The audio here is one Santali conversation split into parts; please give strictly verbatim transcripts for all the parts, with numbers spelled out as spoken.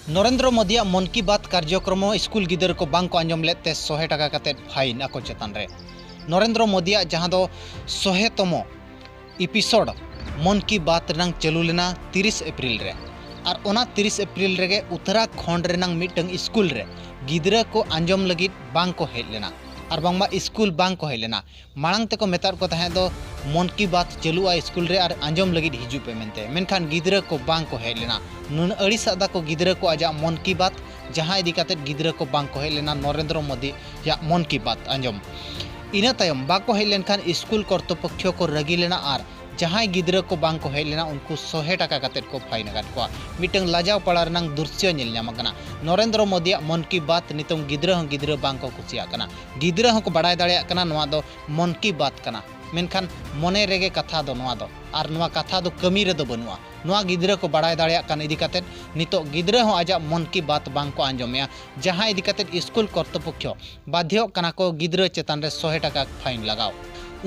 ᱱᱚᱨᱮᱱᱫᱨᱚ ᱢᱳᱫᱤᱭᱟᱜ ᱢᱚᱱ ᱠᱤ ᱵᱟᱛ ᱠᱟᱨᱡᱚᱠᱨᱚᱢ ᱥᱠᱩᱞ ᱜᱤᱫᱟᱹᱨ ᱠᱚ ᱵᱟᱝ ᱠᱚ ᱟᱸᱡᱚᱢ ᱞᱮᱫ ᱛᱮ ᱥᱚᱦᱮ ᱴᱟᱠᱟ ᱠᱟᱛᱮᱫ ᱯᱷᱟᱭᱤᱱ ᱟᱠᱚ ᱪᱮᱛᱟᱱ ᱨᱮ᱾ ᱱᱚᱨᱮᱱᱫᱨᱚ ᱢᱳᱫᱤᱭᱟᱜ ᱡᱟᱦᱟᱸ ᱫᱚ ᱥᱚᱦᱮ ᱛᱚᱢᱚ ᱮᱯᱤᱥᱳᱰ ᱢᱚᱱ ᱠᱤ ᱵᱟᱛ ᱨᱮᱱᱟᱝ ᱪᱟᱹᱞᱩ ᱞᱮᱱᱟ ᱛᱤᱨᱤᱥ ᱮᱯᱨᱤᱞ ᱨᱮ᱾ ᱟᱨ ᱚᱱᱟ ᱛᱤᱨᱤᱥ ᱮᱯᱨᱤᱞ ᱨᱮᱜᱮ ᱩᱛᱛᱚᱨᱟᱠᱷᱚᱸᱰ ᱨᱮᱱᱟᱝ ᱢᱤᱫᱴᱟᱝ ᱥᱠᱩᱞ ᱨᱮ ᱜᱤᱫᱽᱨᱟᱹ ᱠᱚ ᱟᱸᱡᱚᱢ ᱞᱟᱹᱜᱤᱫ ᱵᱟᱝ ᱠᱚ ᱦᱮᱡ ᱞᱮᱱᱟ᱾ ᱟᱨ ᱵᱟᱝᱢᱟ ᱥᱠᱩᱞ ᱵᱟᱝ ᱠᱚ ᱦᱮᱡ ᱞᱮᱱᱟ᱾ ᱢᱟᱲᱟᱝ ᱛᱮᱠᱚ ᱢᱮᱛᱟᱫ ᱠᱚ ᱛᱟᱦᱮᱸᱫ ᱫᱚ ᱢᱚᱱ ᱠᱤ ᱵᱟᱛ ᱪᱟᱹᱞᱩᱜᱼᱟ ᱥᱠᱩᱞ ᱨᱮ ᱟᱨ ᱟᱸᱡᱚᱢ ᱞᱟᱹᱜᱤᱫ ᱦᱤᱡᱩᱜ ᱯᱮ ᱢᱮᱱᱛᱮ, ᱢᱮᱱᱠᱷᱟᱱ ᱜᱤᱫᱽᱨᱟᱹ ᱠᱚ ᱵᱟᱝ ᱠᱚ ᱦᱮᱡ ᱞᱮᱱᱟ᱾ ᱱᱩᱱᱟᱹᱜ ᱟᱹᱲᱤᱥ ᱟᱫᱟ ᱠᱚ ᱜᱤᱫᱽᱨᱟᱹ ᱠᱚ ᱟᱡᱟᱜ ᱢᱚᱱ ᱠᱤ ᱵᱟᱛ, ᱡᱟᱦᱟᱸ ᱤᱫᱤ ᱠᱟᱛᱮᱫ ᱜᱤᱫᱽᱨᱟᱹ ᱠᱚ ᱵᱟᱝ ᱠᱚ ᱦᱮᱡ ᱞᱮᱱᱟ ᱱᱚᱨᱮᱱᱫᱨᱚ ᱢᱳᱫᱤᱭᱟᱜ ᱢᱚᱱ ᱠᱤ ᱵᱟᱛ ᱟᱸᱡᱚᱢ᱾ ᱤᱱᱟᱹ ᱛᱟᱭᱚᱢ ᱵᱟᱠᱚ ᱦᱮᱡ ᱞᱮᱱᱠᱷᱟᱱ ᱥᱠᱩᱞ ᱠᱚᱨᱛᱚᱯᱚᱠᱠᱷᱚ ᱠᱚ ᱨᱟᱹᱜᱤ ᱞᱮᱱᱟ ᱟᱨ ᱡᱟᱦᱟᱸᱭ ᱜᱤᱫᱽᱨᱟᱹ ᱠᱚ ᱵᱟᱝ ᱠᱚ ᱦᱮᱡ ᱞᱮᱱᱟ ᱩᱱᱠᱩ ᱥᱚᱦᱮ ᱴᱟᱠᱟ ᱠᱟᱛᱮᱫ ᱠᱚ ᱯᱷᱟᱭᱤᱱ ᱟᱠᱟᱫ ᱠᱚᱣᱟ᱾ ᱢᱤᱫᱴᱟᱝ ᱞᱟᱡᱟᱣ ᱯᱟᱲᱟ ᱨᱮᱱᱟᱝ ᱫᱨᱤᱥᱥᱚ ᱧᱮᱞ ᱧᱟᱢ ᱟᱠᱟᱱᱟ᱾ ᱱᱚᱨᱮᱱᱫᱨᱚ ᱢᱳᱫᱤᱭᱟᱜ ᱢᱚᱱ ᱠᱤ ᱵᱟᱛ ᱱᱤᱛᱚᱝ ᱜᱤᱫᱽᱨᱟᱹ ᱦᱚᱸ ᱜᱤᱫᱽᱨᱟᱹ ᱵᱟᱝ ᱠᱚ ᱠᱩᱥᱤᱭᱟᱜ ᱠᱟᱱᱟ᱾ ᱜᱤᱫᱽᱨᱟᱹ ᱦᱚᱸᱠᱚ ᱵᱟᱲᱟᱭ ᱫᱟᱲᱮᱭᱟᱜ ᱠᱟᱱᱟ ᱱᱚᱣᱟ ᱫᱚ ᱢᱚᱱ ᱠᱤ ᱵᱟᱛ ᱠᱟᱱᱟ, ᱢᱮᱱᱠᱷᱟᱱ ᱢᱚᱱᱮ ᱨᱮᱜᱮ ᱠᱟᱛᱷᱟ ᱫᱚ ᱱᱚᱣᱟ ᱫᱚ, ᱟᱨ ᱱᱚᱣᱟ ᱠᱟᱛᱷᱟ ᱫᱚ ᱠᱟᱹᱢᱤ ᱨᱮᱫᱚ ᱵᱟᱹᱱᱩᱜᱼᱟ᱾ ᱱᱚᱣᱟ ᱜᱤᱫᱽᱨᱟᱹ ᱠᱚ ᱵᱟᱲᱟᱭ ᱫᱟᱲᱮᱭᱟᱜ ᱠᱟᱱ ᱤᱫᱤ ᱠᱟᱛᱮᱫ ᱱᱤᱛᱚᱜ ᱜᱤᱫᱽᱨᱟᱹ ᱦᱚᱸ ᱟᱡᱟᱜ ᱢᱚᱱ ᱠᱤ ᱵᱟᱛ ᱵᱟᱝ ᱠᱚ ᱟᱸᱡᱚᱢᱮᱜᱼᱟ, ᱡᱟᱦᱟᱸ ᱤᱫᱤ ᱠᱟᱛᱮᱫ ᱥᱠᱩᱞ ᱠᱚᱨᱛᱨᱚᱯᱚᱠᱠᱷᱚ ᱵᱟᱫᱷᱭᱚᱜ ᱠᱟᱱᱟ ᱠᱚ ᱜᱤᱫᱽᱨᱟᱹ ᱪᱮᱛᱟᱱ ᱨᱮ ᱥᱚᱦᱮ ᱴᱟᱠᱟ ᱯᱷᱟᱭᱤᱱ ᱞᱟᱜᱟᱣ᱾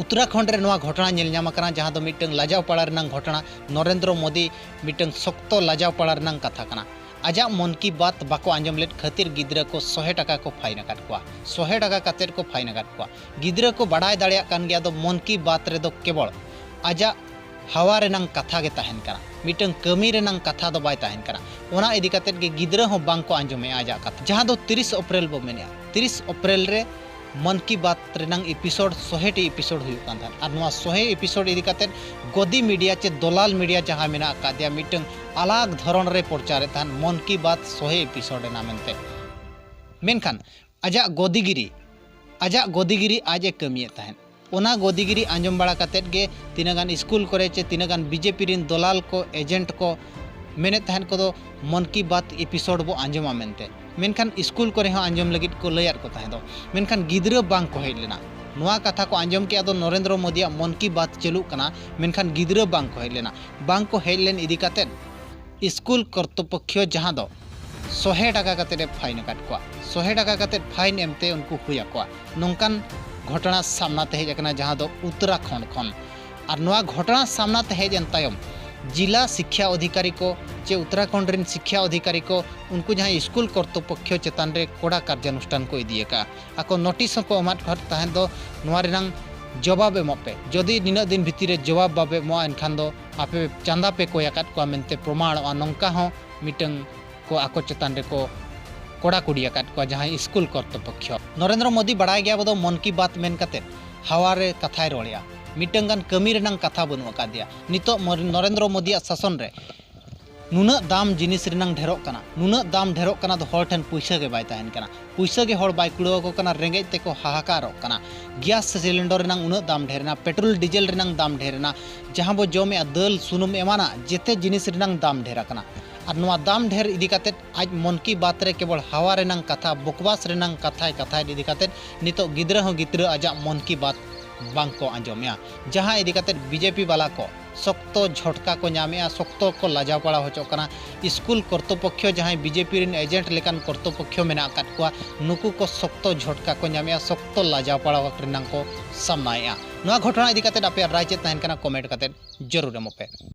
ᱩᱛᱛᱚᱨᱟᱠᱷᱚᱸᱰ ᱨᱮ ᱱᱚᱣᱟ ᱜᱷᱚᱴᱚᱱᱟ ᱧᱮᱞ ᱧᱟᱢ ᱟᱠᱟᱱᱟ, ᱡᱟᱦᱟᱸ ᱫᱚ ᱢᱤᱫᱴᱟᱝ ᱞᱟᱡᱟᱣ ᱯᱟᱲᱟ ᱨᱮᱱᱟᱝ ᱜᱷᱚᱴᱚᱱᱟ᱾ ᱱᱚᱨᱮᱱᱫᱨᱚ ᱢᱳᱫᱤ ᱢᱤᱫᱴᱟᱝ ᱥᱚᱠᱛᱚ ᱞᱟᱡᱟᱣ ᱯᱟᱲᱟ ᱨᱮᱱᱟᱝ ᱠᱟᱛᱷᱟ ᱠᱟᱱᱟ᱾ ᱟᱡᱟᱜ ᱢᱚᱱ ᱠᱤ ᱵᱟᱛ ᱵᱟᱠᱚ ᱟᱸᱡᱚᱢ ᱞᱮᱫ ᱠᱷᱟᱹᱛᱤᱨ ᱜᱤᱫᱽᱨᱟᱹ ᱠᱚ ᱥᱚᱦᱮ ᱴᱟᱠᱟ ᱠᱚ ᱯᱷᱟᱭᱤᱱ ᱟᱠᱟᱫ ᱠᱚᱣᱟ, ᱥᱚᱦᱮ ᱴᱟᱠᱟ ᱠᱟᱛᱮᱫ ᱠᱚ ᱯᱷᱟᱭᱤᱱ ᱟᱠᱟᱫ ᱠᱚᱣᱟ᱾ ᱜᱤᱫᱽᱨᱟᱹ ᱠᱚ ᱵᱟᱲᱟᱭ ᱫᱟᱲᱮᱭᱟᱜ ᱠᱟᱱ ᱜᱮᱭᱟ ᱫᱚ ᱢᱚᱱ ᱠᱤ ᱵᱟᱛ ᱨᱮᱫᱚ ᱠᱮᱵᱚᱞ ᱟᱡᱟᱜ ᱦᱟᱣᱟ ᱨᱮᱱᱟᱝ ᱠᱟᱛᱷᱟ ᱜᱮ ᱛᱟᱦᱮᱱ ᱠᱟᱱᱟ, ᱢᱤᱫᱴᱟᱝ ᱠᱟᱹᱢᱤ ᱨᱮᱱᱟᱝ ᱠᱟᱛᱷᱟ ᱫᱚ ᱵᱟᱭ ᱛᱟᱦᱮᱱ ᱠᱟᱱᱟ᱾ ᱚᱱᱟ ᱤᱫᱤ ᱠᱟᱛᱮᱫ ᱜᱮ ᱜᱤᱫᱽᱨᱟᱹ ᱦᱚᱸ ᱵᱟᱝ ᱠᱚ ᱟᱸᱡᱚᱢᱮᱜᱼᱟ ᱟᱡᱟᱜ ᱠᱟᱛᱷᱟ, ᱡᱟᱦᱟᱸ ᱫᱚ ᱛᱤᱨᱤᱥ ᱮᱯᱨᱤᱞ ᱵᱚ ᱢᱮᱱᱮᱜᱼᱟ᱾ ᱛᱤᱨᱤᱥ ᱮᱯᱨᱤᱞ ᱨᱮ ᱢᱚᱱ ᱠᱤ ᱵᱟᱛ ᱨᱮᱱᱟᱝ ᱮᱯᱤᱥᱳᱰ ᱥᱚᱦᱮ ᱴᱤ ᱮᱯᱤᱥᱳᱰ ᱦᱩᱭᱩᱜ ᱠᱟᱱ ᱛᱟᱦᱮᱸᱫ, ᱟᱨ ᱱᱚᱣᱟ ᱥᱚᱦᱮ ᱮᱯᱤᱥᱳᱰ ᱤᱫᱤ ᱠᱟᱛᱮᱫ ᱜᱚᱫᱤ ᱢᱤᱰᱤᱭᱟ ᱪᱮ ᱫᱚᱞᱟᱞ ᱢᱤᱰᱤᱭᱟ ᱡᱟᱦᱟᱸ ᱢᱮᱱᱟᱜ ᱟᱠᱟᱫᱮᱭᱟ ᱢᱤᱫᱴᱟᱝ ᱟᱞᱟᱜᱽ ᱫᱷᱚᱨᱚᱱ ᱨᱮ ᱯᱨᱚᱪᱟᱨᱮᱫ ᱛᱟᱦᱮᱸᱫ ᱢᱚᱱ ᱠᱤ ᱵᱟᱛ ᱥᱚᱦᱮ ᱮᱯᱤᱥᱳᱰ ᱮᱱᱟ ᱢᱮᱱᱛᱮ᱾ ᱢᱮᱱᱠᱷᱟᱱ ᱟᱡᱟᱜ ᱜᱚᱫᱤᱜᱤᱨᱤ, ᱟᱡᱟᱜ ᱜᱚᱫᱤᱜᱤᱨᱤ ᱟᱡ ᱮ ᱠᱟᱹᱢᱤᱭᱮᱫ ᱛᱟᱦᱮᱸᱫ᱾ ᱚᱱᱟ ᱜᱚᱫᱤᱜᱤᱨᱤ ᱟᱸᱡᱚᱢ ᱵᱟᱲᱟ ᱠᱟᱛᱮᱫ ᱜᱮ ᱛᱤᱱᱟᱹᱜ ᱜᱟᱱ ᱥᱠᱩᱞ ᱠᱚᱨᱮ ᱪᱮ ᱛᱤᱱᱟᱹᱜ ᱜᱟᱱ ᱵᱤᱡᱮᱯᱤ ᱨᱤᱱ ᱫᱚᱞᱟᱞ ᱠᱚ, ᱮᱡᱮᱱᱴ ᱠᱚ ᱢᱮᱱᱮᱫ ᱛᱟᱦᱮᱸᱫ ᱠᱚᱫᱚ ᱢᱚᱱ ᱠᱤ ᱵᱟᱛ ᱮᱯᱤᱥᱳᱰ ᱵᱚ ᱟᱸᱡᱚᱢᱟ ᱢᱮᱱᱛᱮ᱾ ᱢᱮᱱᱠᱷᱟᱱ ᱥᱠᱩᱞ ᱠᱚᱨᱮ ᱦᱚᱸ ᱟᱸᱡᱚᱢ ᱞᱟᱹᱜᱤᱫ ᱠᱚ ᱞᱟᱹᱭᱟᱫ ᱠᱚ ᱛᱟᱦᱮᱸ ᱫᱚ, ᱢᱮᱱᱠᱷᱟᱱ ᱜᱤᱫᱽᱨᱟᱹ ᱵᱟᱝ ᱠᱚ ᱦᱮᱡ ᱞᱮᱱᱟ᱾ ᱱᱚᱣᱟ ᱠᱟᱛᱷᱟ ᱠᱚ ᱟᱸᱡᱚᱢ ᱠᱮᱜᱼᱟ ᱫᱚ ᱱᱚᱨᱮᱱᱫᱨᱚ ᱢᱳᱫᱤᱭᱟᱜ ᱢᱚᱱ ᱠᱤ ᱵᱟᱛ ᱪᱟᱹᱞᱩᱜ ᱠᱟᱱᱟ, ᱢᱮᱱᱠᱷᱟᱱ ᱜᱤᱫᱽᱨᱟᱹ ᱵᱟᱝ ᱠᱚ ᱦᱮᱡ ᱞᱮᱱᱟ᱾ ᱵᱟᱝ ᱠᱚ ᱦᱮᱡ ᱞᱮᱱ ᱤᱫᱤ ᱠᱟᱛᱮᱫ ᱥᱠᱩᱞ ᱠᱚᱨᱛᱨᱚᱯᱚᱠᱠᱷᱚ ᱡᱟᱦᱟᱸ ᱫᱚ ᱥᱚᱦᱮ ᱴᱟᱠᱟ ᱠᱟᱛᱮᱫ ᱮ ᱯᱷᱟᱭᱤᱱ ᱟᱠᱟᱫ ᱠᱚᱣᱟ, ᱥᱚᱦᱮ ᱴᱟᱠᱟ ᱠᱟᱛᱮᱫ ᱯᱷᱟᱭᱤᱱ ᱮᱢᱛᱮ ᱩᱱᱠᱩ ᱦᱩᱭ ᱟᱠᱚᱣᱟ᱾ ᱱᱚᱝᱠᱟᱱ ᱜᱷᱚᱴᱚᱱᱟ ᱥᱟᱢᱱᱟ ᱛᱮ ᱦᱮᱡ ᱟᱠᱟᱱᱟ ᱡᱟᱦᱟᱸ ᱫᱚ ᱩᱛᱛᱚᱨᱟᱠᱷᱚᱸᱰ ᱠᱷᱚᱱ᱾ ᱟᱨ ᱱᱚᱣᱟ ᱜᱷᱚᱴᱚᱱᱟ ᱥᱟᱢᱱᱟ ᱛᱮ ᱦᱮᱡ ᱮᱱ ᱛᱟᱭᱚᱢ ᱡᱤᱞᱟ ᱥᱤᱠᱠᱷᱟ ᱚᱫᱷᱤᱠᱟᱨᱤ ᱠᱚ ᱪᱮ ᱩᱛᱛᱚᱨᱟᱠᱷᱚᱸᱰ ᱨᱮᱱ ᱥᱤᱠᱠᱷᱟ ᱚᱫᱷᱤᱠᱟᱨᱤ ᱠᱚ, ᱩᱱᱠᱩ ᱡᱟᱦᱟᱸᱭ ᱥᱠᱩᱞ ᱠᱚᱨᱛᱨᱚᱯᱚᱠᱠᱷᱚ ᱪᱮᱛᱟᱱ ᱨᱮ ᱠᱚᱲᱟ ᱠᱟᱨᱡᱟᱱᱩᱥᱴᱷᱟᱱ ᱠᱚ ᱤᱫᱤ ᱟᱠᱟᱫᱼᱟ, ᱟᱠᱚ ᱱᱳᱴᱤᱥ ᱦᱚᱸᱠᱚ ᱮᱢᱟᱫ ᱠᱚ ᱛᱟᱦᱮᱸᱫ ᱫᱚ, ᱱᱚᱣᱟ ᱨᱮᱱᱟᱝ ᱡᱚᱵᱟᱵ ᱮᱢᱚᱜ ᱯᱮ᱾ ᱡᱩᱫᱤ ᱱᱤᱱᱟᱹᱜ ᱫᱤᱱ ᱵᱷᱤᱛᱤᱨ ᱨᱮ ᱡᱚᱵᱟᱵ ᱵᱟᱯᱮ ᱮᱢᱚᱜᱼᱟ, ᱮᱱᱠᱷᱟᱱ ᱫᱚ ᱟᱯᱮ ᱪᱟᱸᱫᱟ ᱯᱮ ᱠᱚᱭ ᱟᱠᱟᱫ ᱠᱚᱣᱟ ᱢᱮᱱᱛᱮ ᱯᱨᱚᱢᱟᱬᱚᱜᱼᱟ, ᱱᱚᱝᱠᱟ ᱦᱚᱸ ᱢᱤᱫᱴᱟᱝ ᱠᱚ ᱟᱠᱚ ᱪᱮᱛᱟᱱ ᱨᱮᱠᱚ ᱠᱚᱲᱟᱠᱩᱲᱤ ᱟᱠᱟᱫ ᱠᱚᱣᱟ ᱡᱟᱦᱟᱸᱭ ᱥᱠᱩᱞ ᱠᱚᱨᱛᱨᱚᱯᱚᱠᱠᱷᱚ᱾ ᱱᱚᱨᱮᱱᱫᱨᱚ ᱢᱳᱫᱤ ᱵᱟᱲᱟᱭ ᱜᱮᱭᱟ ᱟᱵᱚ ᱫᱚ ᱢᱚᱱ ᱠᱤ ᱵᱟᱛ ᱢᱮᱱ ᱠᱟᱛᱮᱫ ᱦᱟᱣᱟ ᱨᱮ ᱠᱟᱛᱷᱟᱭ ᱨᱚᱲᱮᱜᱼᱟ, ᱢᱤᱫᱴᱟᱝ ᱜᱟᱱ ᱠᱟᱹᱢᱤ ᱨᱮᱱᱟᱝ ᱠᱟᱛᱷᱟ ᱵᱟᱹᱱᱩᱜ ᱟᱠᱟᱫᱮᱭᱟ᱾ ᱱᱤᱛᱚᱜ ᱢᱚᱨ-, ᱱᱚᱨᱮᱱᱫᱨᱚ ᱢᱳᱫᱤᱭᱟᱜ ᱥᱟᱥᱚᱱ ᱨᱮ ᱱᱩᱱᱟᱹᱜ ᱫᱟᱢ ᱡᱤᱱᱤᱥ ᱨᱮᱱᱟᱝ ᱰᱷᱮᱨᱚᱜ ᱠᱟᱱᱟ, ᱱᱩᱱᱟᱹᱜ ᱫᱟᱢ ᱰᱷᱮᱨᱚᱜ ᱠᱟᱱᱟ ᱫᱚ ᱦᱚᱲ ᱴᱷᱮᱱ ᱯᱩᱭᱥᱟᱹ ᱜᱮ ᱵᱟᱭ ᱛᱟᱦᱮᱱ ᱠᱟᱱᱟ, ᱯᱩᱭᱥᱟᱹ ᱜᱮ ᱦᱚᱲ ᱵᱟᱭ ᱠᱩᱲᱟᱹᱣ ᱟᱠᱚ ᱠᱟᱱᱟ, ᱨᱮᱸᱜᱮᱡ ᱛᱮᱠᱚ ᱦᱟᱦᱟᱠᱟᱨᱚᱜ ᱠᱟᱱᱟ᱾ ᱜᱮᱥ ᱥᱤᱞᱤᱱᱰᱚᱨ ᱨᱮᱱᱟᱝ ᱩᱱᱟᱹᱜ ᱫᱟᱢ ᱰᱷᱮᱨ ᱮᱱᱟ, ᱯᱮᱴᱨᱳᱞ ᱰᱤᱡᱮᱞ ᱨᱮᱱᱟᱝ ᱫᱟᱢ ᱰᱷᱮᱨ ᱮᱱᱟ, ᱡᱟᱦᱟᱸ ᱵᱚ ᱡᱚᱢᱮᱜᱼᱟ ᱫᱟᱹᱞ ᱥᱩᱱᱩᱢ ᱮᱢᱟᱱᱟᱜ ᱡᱮᱛᱮ ᱡᱤᱱᱤᱥ ᱨᱮᱱᱟᱝ ᱫᱟᱢ ᱰᱷᱮᱨ ᱟᱠᱟᱱᱟ᱾ ᱟᱨ ᱱᱚᱣᱟ ᱫᱟᱢ ᱰᱷᱮᱨ ᱤᱫᱤ ᱠᱟᱛᱮᱫ ᱟᱡ ᱢᱚᱱ ᱠᱤ ᱵᱟᱛ ᱨᱮ ᱠᱮᱵᱚᱞ ᱦᱟᱣᱟ ᱨᱮᱱᱟᱝ ᱠᱟᱛᱷᱟ, ᱵᱚᱠᱵᱟᱥ ᱨᱮᱱᱟᱝ ᱠᱟᱛᱷᱟᱭ ᱠᱟᱛᱷᱟᱭ ᱤᱫᱤ ᱠᱟᱛᱮᱫ ᱱᱤᱛᱚᱜ ᱜᱤᱫᱽᱨᱟᱹ ᱦᱚᱸ ᱜᱤᱫᱽᱨᱟᱹ ᱟᱡᱟᱜ ᱢᱚᱱ ᱠᱤ ᱵᱟᱛ ᱵᱟᱝ ᱠᱚ ᱟᱸᱡᱚᱢᱮᱜᱼᱟ, ᱡᱟᱦᱟᱸ ᱤᱫᱤ ᱠᱟᱛᱮᱫ ᱵᱤᱡᱮᱯᱤ ᱵᱟᱞᱟ ᱠᱚ ᱥᱚᱠᱛᱚ ᱡᱷᱚᱴᱠᱟ ᱠᱚ ᱧᱟᱢᱮᱜᱼᱟ, ᱥᱚᱠᱛᱚ ᱠᱚ ᱞᱟᱡᱟᱣ ᱯᱟᱲᱟᱣ ᱦᱚᱪᱚᱜ ᱠᱟᱱᱟ᱾ ᱥᱠᱩᱞ ᱠᱚᱨᱛᱨᱚᱯᱚᱠᱠᱷᱚ ᱡᱟᱦᱟᱸᱭ ᱵᱤᱡᱮᱯᱤ ᱨᱮᱱ ᱮᱡᱮᱱᱴ ᱞᱮᱠᱟᱱ ᱠᱚᱨᱛᱨᱚᱯᱚᱠᱠᱷᱚ ᱢᱮᱱᱟᱜ ᱟᱠᱟᱫ ᱠᱚᱣᱟ, ᱱᱩᱠᱩ ᱠᱚ ᱥᱚᱠᱛᱚ ᱡᱷᱚᱴᱠᱟ ᱠᱚ ᱧᱟᱢᱮᱜᱼᱟ, ᱥᱚᱠᱛᱚ ᱞᱟᱡᱟᱣ ᱯᱟᱲᱟᱣ ᱨᱮᱱᱟᱝ ᱠᱚ ᱥᱟᱢᱱᱟᱭᱮᱜᱼᱟ᱾ ᱱᱚᱣᱟ ᱜᱷᱚᱴᱚᱱᱟ ᱤᱫᱤ ᱠᱟᱛᱮᱫ ᱟᱯᱮᱭᱟᱜ ᱨᱟᱭ ᱪᱮᱫ ᱛᱟᱦᱮᱱ ᱠᱟᱱᱟ, ᱠᱚᱢᱮᱱᱴ ᱠᱟᱛᱮᱫ ᱡᱟᱹᱨᱩᱲ ᱮᱢᱚᱜ ᱯᱮ᱾